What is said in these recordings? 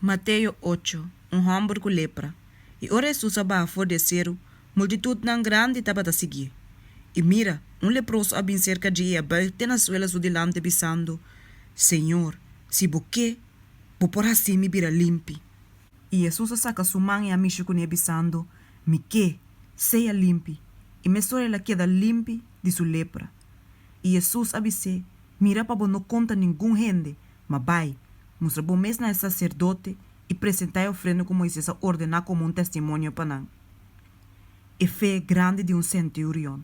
Mateo ocho, Un hòmber ku lepra. I ora Hesus a baha for di e seru, multitutnan grandi tabata siguié. I mira, un leproso a bin serka dje i a bùig te na suela su dilanti, bisando, Señor, si bo ke, bo por hasi mi bira limpi. I Hesus a saka su man i a mishi kuné, bisando, Mi ke, sea limpi. I mesora el a keda limpi di su lepra. I Hesus a bis'é, Mira pa bo no konta ningun hende, ma bai, mustra bo mes na e saserdote i presentá e ofrenda ku Moises a ordená komo un testimonio pa nan. E fe grandi di un senturion.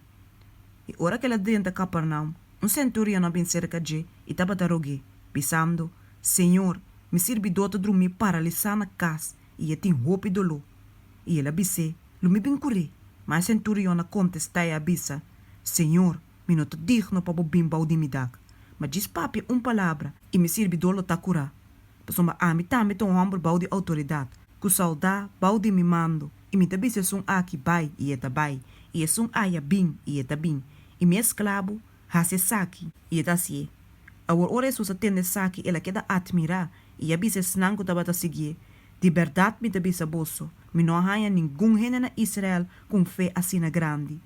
I ora ku el a drenta Kapernaum, un senturion a bin serka dje i tabata rog'é, bisando, Señor, mi sirbidó ta drumí paralisá na kas i e tin hopi doló. I el a bis'é, Lo mi bin kur'é. Ma e senturion a kontestá i a bisa, Señor, Mi no ta digno pa bo bin bou di mi dak, ma djis papia un palabra i mi sirbidó lo ta kurá. Pasobra ami tambe ta un hòmber bou di outoridat, ku sòldá bou di mi mando, i mi ta bisa esun aki, Bai, i e ta bai, i esun aya, Bin, i e ta bin, i mi esklabu, Hasi esaki, i e ta hasié. Awor ora Hesus a tende esaki, el a keda atmirá i a bisa esnan ku tabata siguié, Di bèrdat mi ta bisa boso, mi no a haña ningun hende na Israel ku un fe asina grandi.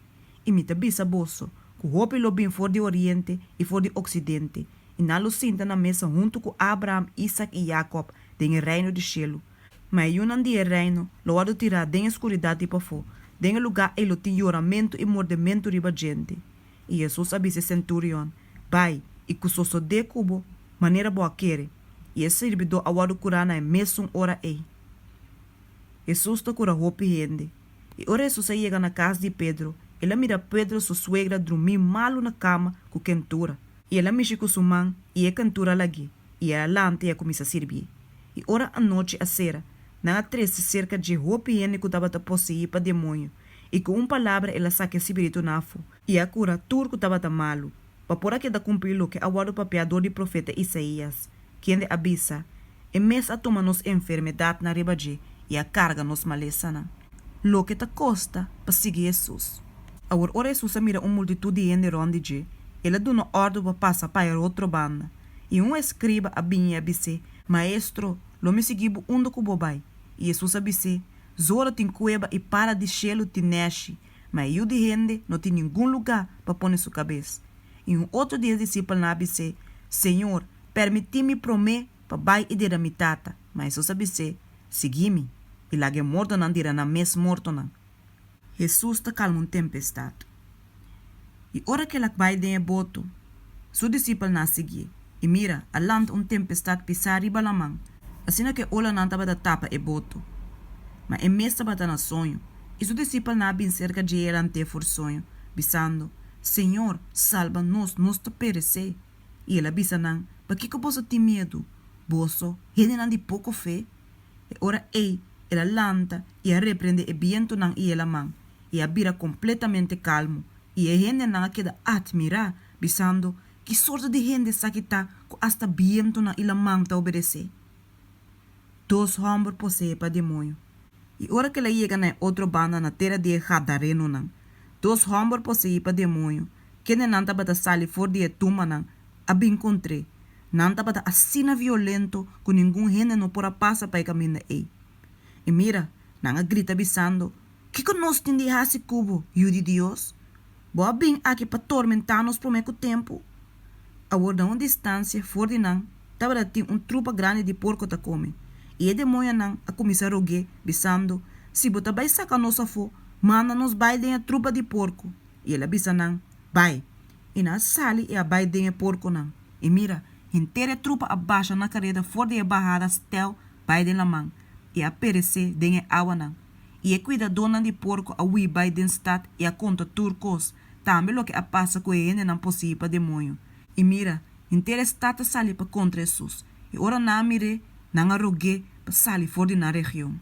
I mi ta bisa boso, ku hopi lo bin for di oriente i for di oksidente, i nan lo sinta na mesa huntu ku Abraham, Isak i Jakòb den e Reino di shelu. Ma e yunan di e Reino lo wòrdu tirá den e skuridat di pafó, den e lugá ei lo tin yoramentu i mordementu riba djente. I Hesus a bisa e senturion, Bai, i ku sosodé ku bo manera bo a kere. I e sirbidó a wòrdu kurá na e mesun ora ei. Hesus ta kura hopi hende. I ora Hesus a yega na kas di Pedro, el a mira Pedro su suegra drumí malu na kama ku kentura. I el a mishi ku su man, i e kentura a lag'é, i el a lanta i a kuminsá sirbié. I ora anochi a sera, nan a trese serka dje hopi hende ku tabata poseí pa demoño, i ku un palabra el a saka e sibiritunan afó, i a kura tur ku tabata malu, pa por a keda kumplí loke a wòrdu papiá dor di profeta Isaías, kende a bisa, E mes a tuma nos enfermedatnan riba dje i a karga nos malesanan. Loke ta kosta pa sigui Hesus. Awor ora Hesus a mira un multitut di hende rònt di dje, el a duna òrdu pa pasa pa e otro banda. I un eskriba a bini i a bis'é, Maestro, lo mi sigui bo unda ku bo bai. I Hesus a bis'é, Zoro tin kueba i para di shelu tin nèshi, ma e Yu di hende no tin ningun lugá pa pone su kabes. I un otro di e disipelnan a bis'é, Señor, Permití mi promé pa bai i dera mi tata. Ma Hesus a bis'é, Sigui mi, i laga e mortonan dera nan mes mortonan. Hesus ta kalma un tempestat. I ora ku el a bai den e boto, su disipelnan a siguié. I mira, a lanta un tempestat pisá riba laman, asina ku e olanan tabata tapa e boto. Ma e mes tabata na soño, i su disipelnan a bin serka dje i a lant'é for soño, bisando, Señor, salba nos, nos ta peresé! I el a bisa nan, Pakiko boso tin miedu, boso, hendenan di poko fe? E ora ei el a lanta i a reprende e bientunan i e laman, i a bira kompletamente kalmu. I e hendenan a keda atmirá, bisando, Ki sorto di hende esaki ta ku asta bientunan i laman ta obedesé? Dos hòmber poseé pa demoño. I ora ku el a yega na e otro banda na tera di e gadarenonan, dos hòmber poseí pa demoño, kendenan tabata sali for di e tumbanan, a bin kontr'é. Nan tabata asina violento ku ningun hende no por a pasa pa e kaminda ei. I mira, nan a grita bisando, Kiko nos tin di hasi ku bo, Yu di Dios? Bo a bin aki pa tormentá nos promé ku tempu? Awor na un distansia for di nan tabata tin un trupa grandi di porko ta kome, i e demoñonan a kuminsá rog'é, bisando, Si bo ta bai saka nos afó, manda nos bai den e trupa di porko. I el a bisa nan, Bai. I nan a sali i a bai den e porkonan. I mira, henter e trupa a basha na kareda for di e bahada stèl bai den laman, i a peresé den e awanan. I e kuidadónan di porko a hui bai den stat i a konta tur kos, tambe loke a pasa ku e hendenan poseí pa demoño. I mira, henter e stat a sali pa kontra Hesus, i ora nan a mir'é, nan a rog'é pa sali for di nan region.